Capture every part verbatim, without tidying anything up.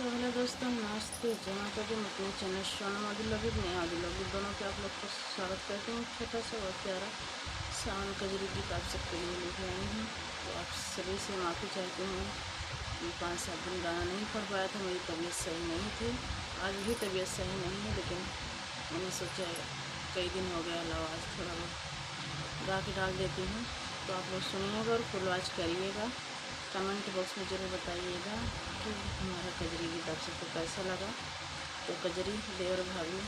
तो हेलो दोस्तों, नमस्ते, जय माता दी। मैं अपने channel Sonam audio loving, Neha audio loving दोनों पे आप लोग को स्वागत करती हूँ। छोटा सा और प्यारा सावन कजरी गीत आप सबके लिए लेके आई हूँ। तो आप सभी से माफ़ी चाहती हूँ, मैं पाँच सात दिन गाना नहीं पढ़ पाया था, मेरी तबीयत सही नहीं थी। आज भी तबीयत सही नहीं है, लेकिन मैंने सोचा कई दिन हो गया, लाओ आज थोड़ा बहुत गा के डाल देती हूँ। तो आप लोग सुनिएगा और फुल वॉच करिएगा। कमेंट बॉक्स में ज़रूर बताइएगा कि हमारा कजरी गीत आप सबको कैसा लगा। तो कजरी देवर भाभी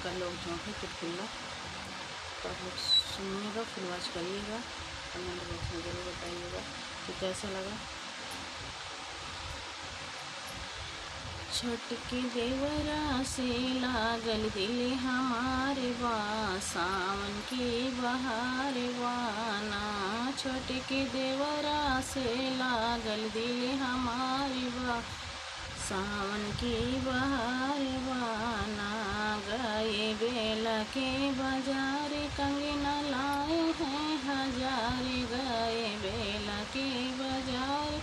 का लोग झोंके चुटकुल्ला, तो आप लोग सुनिएगा, फुल वॉच करिएगा, कमेंट बॉक्स में ज़रूर बताइएगा कि कैसा लगा। छोटके देवरा से लागल दिल हमार बा, सावन के बहार बा ना। छोटके देवरा से लागल दिल हमार बा, सावन के बहार बा ना। गए बेला के बाजार, कंगना लाए हैं हजार। गए बेला के बाजार,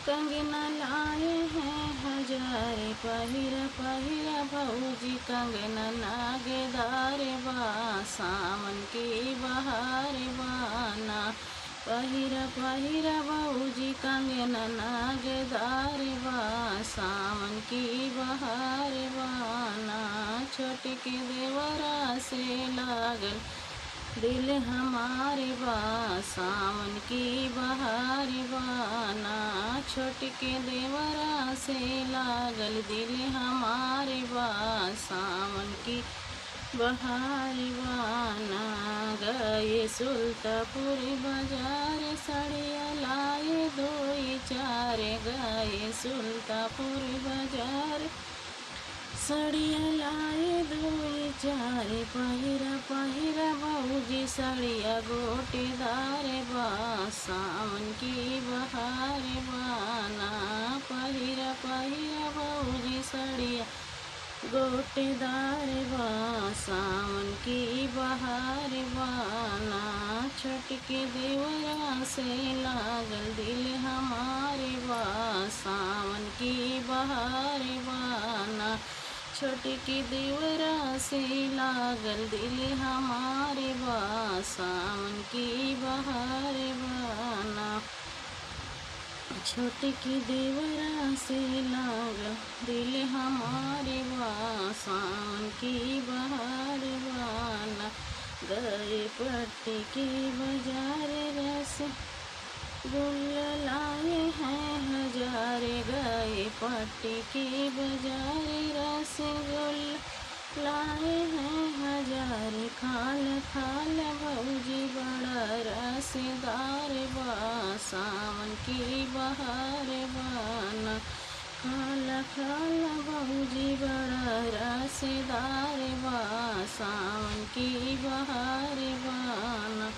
कंगना लाए हैं हजार। पहिरा पहिरा भौजी कंगना नागदार बा, सावन के बहार बा ना। पहिरा पहिरा भौजी कंगना नागदार बा, सावन के बहार बा ना। छोटके देवरा से लागल दिल हमार बा, सावन के बहार बा ना। छोटके देवरा से लागल दिल हमार बा, सावन के बहार बा ना। गए सुल्तापुर बाजार, सड़िया लाए दुई चार। गए सुल्तापुर बाजार, सड़िया लाए दुई चार। पहिरा पहिरा भौजी सड़िया गोटेदार बा, सावन के बहार बा ना। पहिरा पहिरा भौजी सड़िया गोटेदार बा, सावन के बहार बा ना। छोटके देवरा से लागल दिल हमार बा, सावन के बहार बा ना। छोटके देवरा से लागल दिल हमार बा, सावन के बहार बा ना। छोटके देवरा से लागल दिल हमार बा, सावन के बहार बा ना। गए पट्टी के बाजार, रसगुल्ला लाए हैं हजार। गए पट्टी के बाजार, रसगुल्ला लाए हैं हजार। खाल खाल भौजी बड़ा रसदार बा, सावन के बहार बा ना। खाल खाल भौजी बड़ा रसदार बा, सावन के बहार बा ना।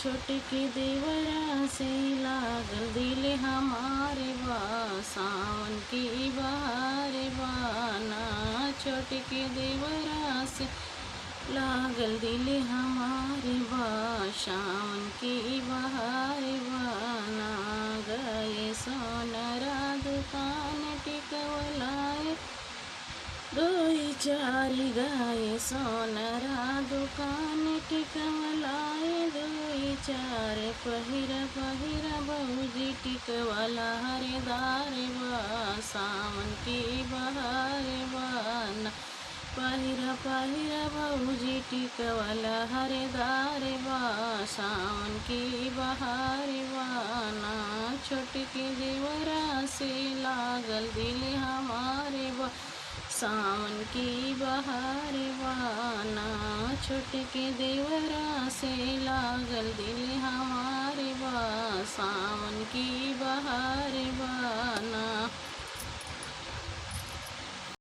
छोटके देवरा से लागल दिल हमार बा, सावन के बहार बा ना। छोटके देवरा से लागल दिल हमार बा, सावन के बहार बा ना। गए सोनरा दुकान टिकवा लाए दुई चार। गए सोनरा दुकान टिकवा लाए दुई चार। पहिरा पहिरा भौजी टिकवा लहरदार बा, सावन के बहार बा ना। पहिरा पहिरा भौजी टिकवा लहरदार बा, सावन के बहार बा ना। छोटके देवरा से लागल दिल हमार बा, सावन के बहार बा ना। छोटके देवरा से लागल दिल हमार बा, सावन के बहार बा।